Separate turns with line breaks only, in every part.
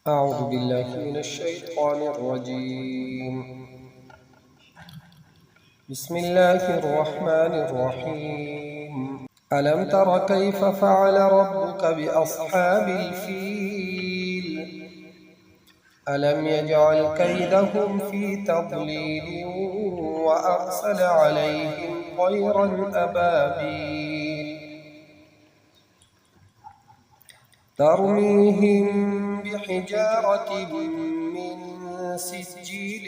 أعوذ بالله من الشيطان الرجيم. بسم الله الرحمن الرحيم. ألم تر كيف فعل ربك بأصحاب الفيل؟ ألم يجعل كيدهم في تضليل وأرسل عليهم طيرا أبابيل ترميهم بحجارة من سجيل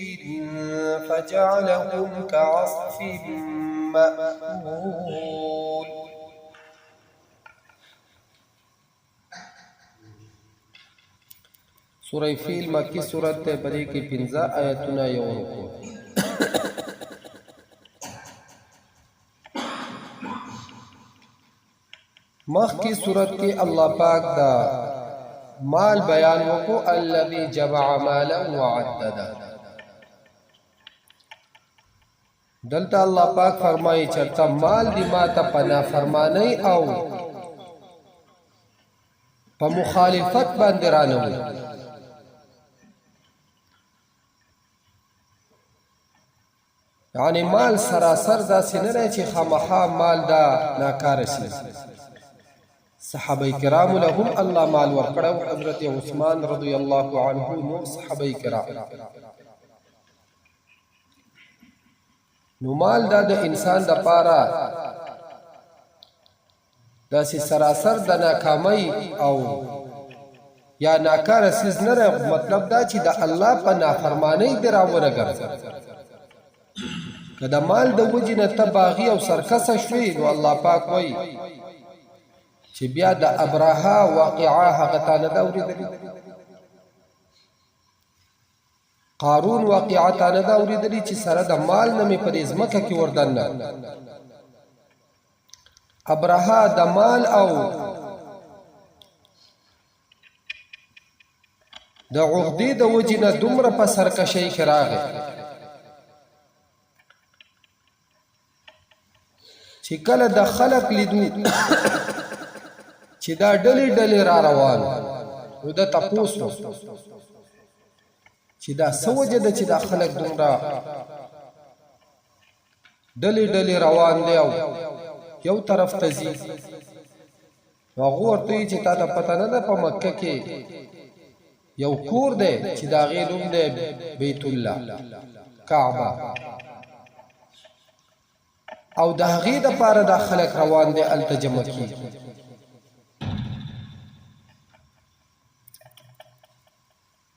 فجعلهم كعصف مأكول.
سورة فیل مکی سورت ته، په دې کې 5 آیتونه، یو رکوع. مخکې صورت کې الله پاک دا مال بیان وکړو، الذي جمع مالا وعدده. دلته الله پاک فرمایي چرته مال دی ما ته په نافرمانی او په مخالفت باندې رانه وي. یعنی مال سراسر داسې نه دی چې خامخا مال دا ناکاره شي. صحابه کرام لهم الله مال ورکړی، حضرت عثمان رضی الله عنه، نور صحابه کرام. نو مال دا د انسان د پاره داسې سراسر د ناکامۍ او یا ناکاره څیز نه دی. مطلب دا چې د الله په نافرمانۍ دې راونه ګرځي. که د مال د وجې نه ته باغي او سرکسه شوې، نو الله پاک وایي چې بیا د ابرهه واقعه هغه تا نه ده اورېدلې، قارون واقعه تا نه ده اورېدلې چې سره د مال نه مې په دې ځمکه کې وردننه. ابرهه د مال او د عقدې د وجې نه دومره په سرکشۍ کې راغی چې کله د خلق لیدو چې دا ډلې ډلې را روان، نو د تپوس چې دا څه وجه ده چې دا خلک دومره ډلې ډلې روان دي او یو طرف ته ځي؟ نو هغه ورته وایي چې تا ته پته نه ده، په مکه کې یو کور دی چې د هغې نوم دی بیت الله، کعبه، او د هغې دپاره دا خلک روان دی، هلته جمع کېږي.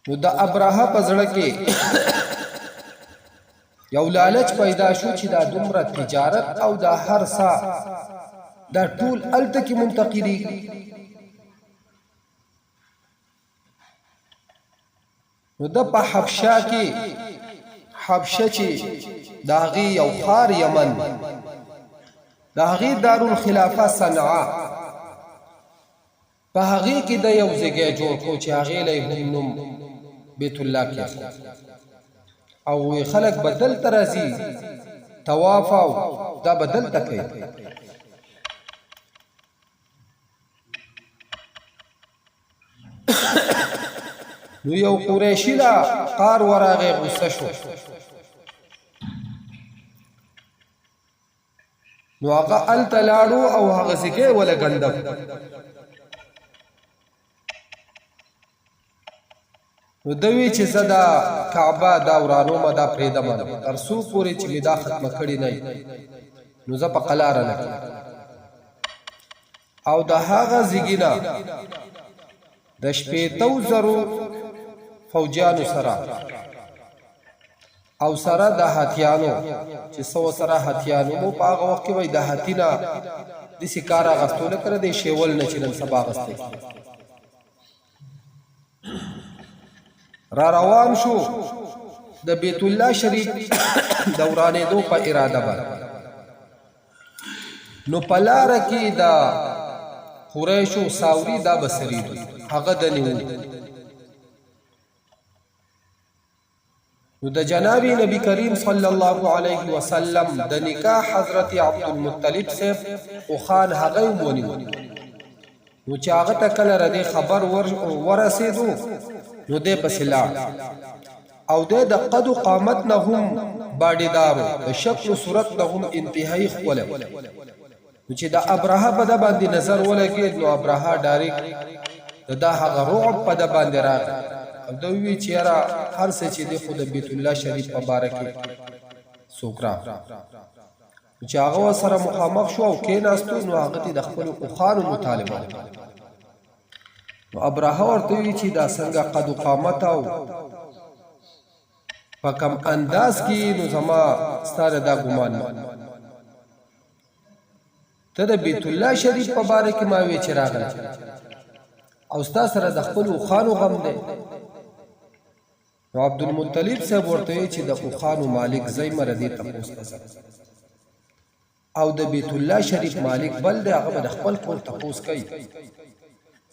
نو د ابرهه په زړه کې یو لالچ پیدا شو چې دا دومره تجارت او دا هر څه دا ټول هلته کې منتقلېږي. نو د په حبشه کې، حبشه چې د هغې یو ښار یمن، د هغې دارالخلافه صنعا، په هغې کې ده یو ځیګی جوړ کړو چې هغې له یې هم نوم بیت الله کېښود او وی خلک به دلته راځي، طواف او دا به دلته کوي. نو یو قریشي لا قار وراغی، غصه شو. نو هغه هلته لاړو او هغه ځیګی وله ګنده. نو دوی چې زه دا کعبه دا ورانومه، دا پرېږدم، تر څو پورې چې مې دا ختمه کړې نه، نو زه په قلاره نه کړم. او د هغه ځیګي نه د 60,000 فوجیانو سره او سره د هاتیانو چې څه ورسره هاتیانو مو په هغه وخت کې وای، د هاتي نه داسې کار اخیستو لکه د شیول نه چې نن سبا اخیستی، را روان شو د بیت الله شریف د ورانېدو په اراده باندې. نو په لاره کې د قریشو ساوري دا بسري هغه د نیو. نو د جناب نبی کریم صلی الله علیه وسلم د نکاح حضرت عبد المطلب صاحب او خان هغه ونیو. نو چې هغه ته کله ردی خبر ورسېدو، نو دی پسې لاړ او دی د قد و قامت نه هم باډیدارو، د شکل و صورت نه هم انتهایی ښکلی. نو چې د ابرهه په ده باندې نظر ولګید نو ابرهه ډاریک د ده هغه رعب په ده باندې راغی او ده ووی چې یاره هر څه چې دی خو د بیت الله شریف په باره کې څوک راغی. نو چې هغه ورسره مخامخ شو او کېناستو نو هغه ته د خپلو اوښانو مطالبه وکړه. نو ابرهه ورته وی چې دا څنګه قد و قامت او په کم انداز کې نو زما ستاره دا ګمان نه ته د بیت الله شریف په باره کې ما وی چې راغلی او ستا سره د خپل اوښانو غم دی. نو عبدالمطلب صاحب ورته وی چې د اوښانو مالک زه یم، له دې تپوس ته ځم او د بیت الله شریف مالک بل دی، هغه به د خپل کور تپوس کوي.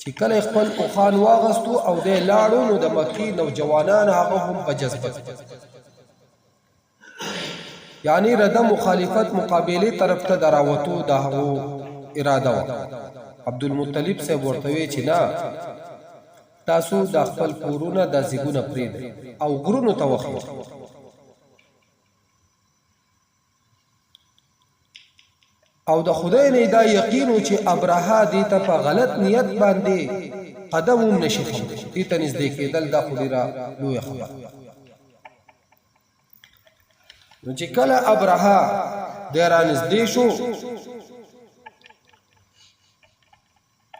چې کله خپل اوښان واغستو او دی لاړو نو د مکې نوجوانان هغه هم په جذبه یعنی رده مخالفت مقابله طرف ته دراوتو د هغو اراده وه. عبدالمطلب صاحب ورته وی چې نه، تاسو دا خپل کورونه دا زیګونه پریږدئ او غرونو ته وخیژئ. او د خدای نه دا یقین و چې ابرهه دې ته په غلط نیت باندې قدم هم نشي ښودی، دې ته نږدې کېدل دا خو ډېره لویه خبره. نو چې کله ابرهه دی رانږدې شو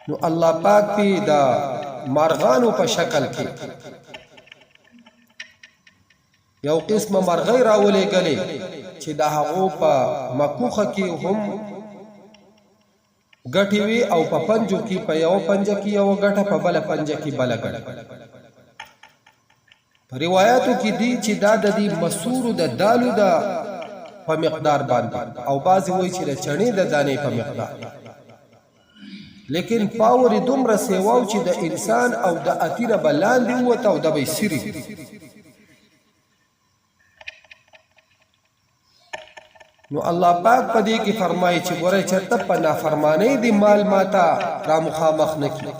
نو الله پاک پی د مارغانو په شکل کې یو قسمه مرغۍ راولېږلې چې د هغو په مکوخه کې هم ګټې وي او په پنجو کې په یو پنجه کې یو ګټه، په بله پنجه کې بله ګټه. په روایتو کې دي چې دا د دې مسورو د دالو د په مقدار باندې او بعضې وایي چې د چڼې د دانې په مقدار، لیکن پاور یې دومره سیواو چې د انسان او د اتي نه به لاندې ووته او دا به یې سیري. نو الله پاک په دې کې فرمایي چې ګوره چرته په نافرمانی دی مال ماته را مخامخ نه کی،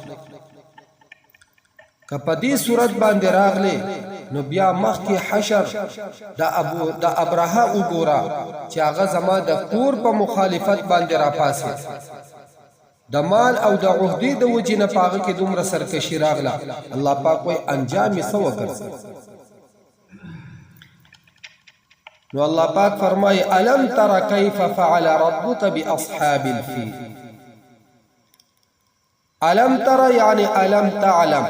که په دې صورت باندې راغلې نو بیا مخکې حشر د ابو د ابرهه وګوره چې هغه زما د کور په مخالفت باندې راپاسې، د مال او د عهدې د وجې نه په هغه کې دومره سرکشي راغله. الله پاک وایي انجام یې څه وګرځي؟ نو الله پاک فرمای الم تر کیف فعل ربک باصحاب الفیل. الم تر یعنی الم تعلم،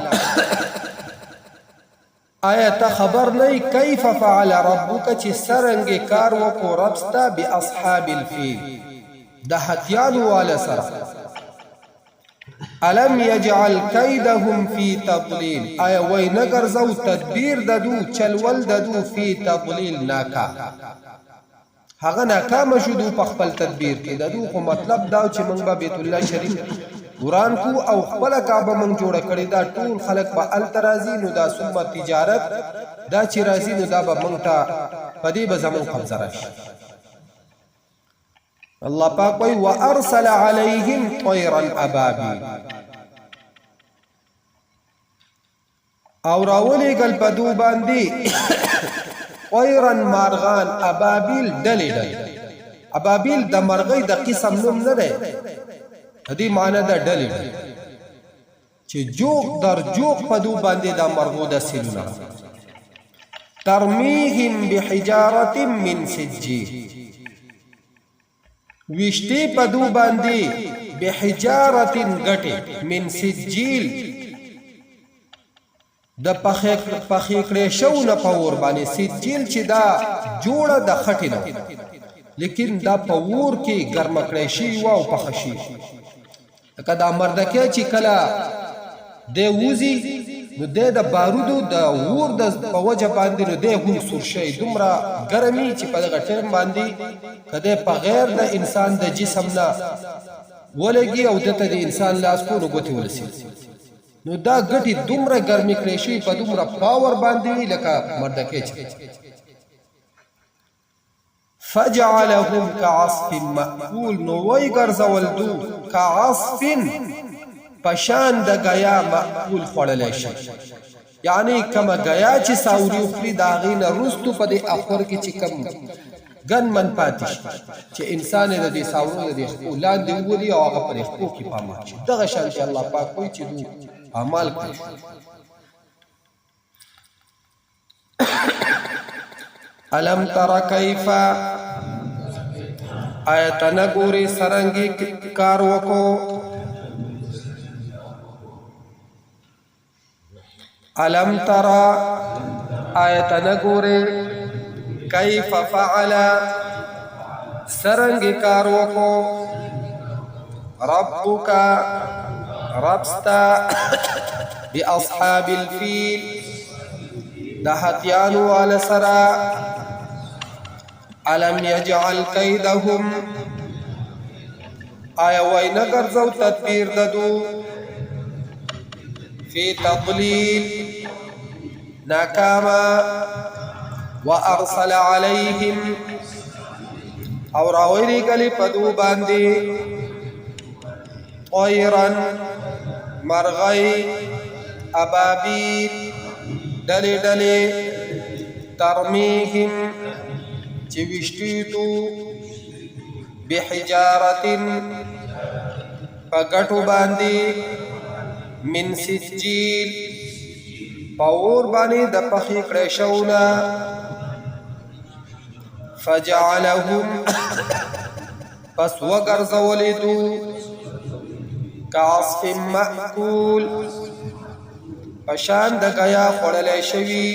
آیا ته خبر نه کیف فعل ربک چې سرنګ کار وکړو رب ستا باصحاب الفیل د هتیانو والا سره. الم یجعل کیدهم فی تضلیل، آیا وای نه ګرځاو تدبیر د دو چلول د دو فی تضلیل ناکا، هغه ناکام شو دو په خپل تدبیر کې. د دو خو مطلب دا چې موږ به بیت الله شریف وران کو او خپل کعبه موږ جوړه کړې، دا ټول خلک به هلته راځي، نو دا څومره تجارت دا چې راځي نو دا به موږ ته په دې به زموږ قبضه راشي. الله پاک وای وارسل علیهم طیرا ابابیل، او راولېږل په دو باندې طیرا مارغان ابابیل ډلې ډلې. ابابیل د مرغۍ د قسم نوم نه دی، د دې معنی ده ډلې ډلې، چې جوق در جوق په دو باندې دا مرغو د سیلونه. ترمیهم بحجارت من سجیل، ویشتې په دو باندې بحجارت ګټې من سجیل د پخې کړې شو نه په اور باندې. سجیل چې دا جوړه د خټې نه، لیکن دا په اور کې ګرمه کړې شي او پخه شي، لکه دا مردکی چې کله دی وځي نو دی د بارودو د اور د په وجه باندې نو دی هم سور شي، دومره ګرمي چې په دغه ټایم باندې که دی په غیر د انسان د جسم نه ولګي او دته د انسان لاس کو نو ګوتې ولسي. نو دا ګټې دومره ګرمې کړې شي په دومره پاور باندې وي لکه مردکی چې فجعلهم كعصف مأکول، نو وی ګرځول دو كعصف پشان د غیا مأکول خوړلی شي. یعنی کومه ګیا چې ساوري وخوري د هغې نه وروستو په دې اخور کې چې کوم ګن من پاتې شي چې انسان یې د دې ساورو د دې خپو لاندې وولي او هغه په دې خپو کې پامال شي، دغه شانتې الله پاک وایي چې دوی پامال کړی شو. الم تر کیف، آیا ته نه ګورې څرنګه کار وکړو؟ الم تر، آیا ته نه ګورې کیف فعل، څرنګه کار وکړو ربک رب ستا باصحاب الفیل د هتیانو والا سره؟ الم یجعل کیدهم، آیا وای نه ګرځو تدبیر ددو فی تضلیل ناکاما؟ وارسل علیهم، او راویلی کلی پدو باندې طیرا مرغی ابابیل ډلې ډلې، ترمیهم چې وشتي تو بحجارت په ګټو باندې من سجیل په اور باندې د پخې کړی شوونه. فجعلهم، پس وګرځولې دو کعصف مأکول پشان د ګیا خوړلی شوي.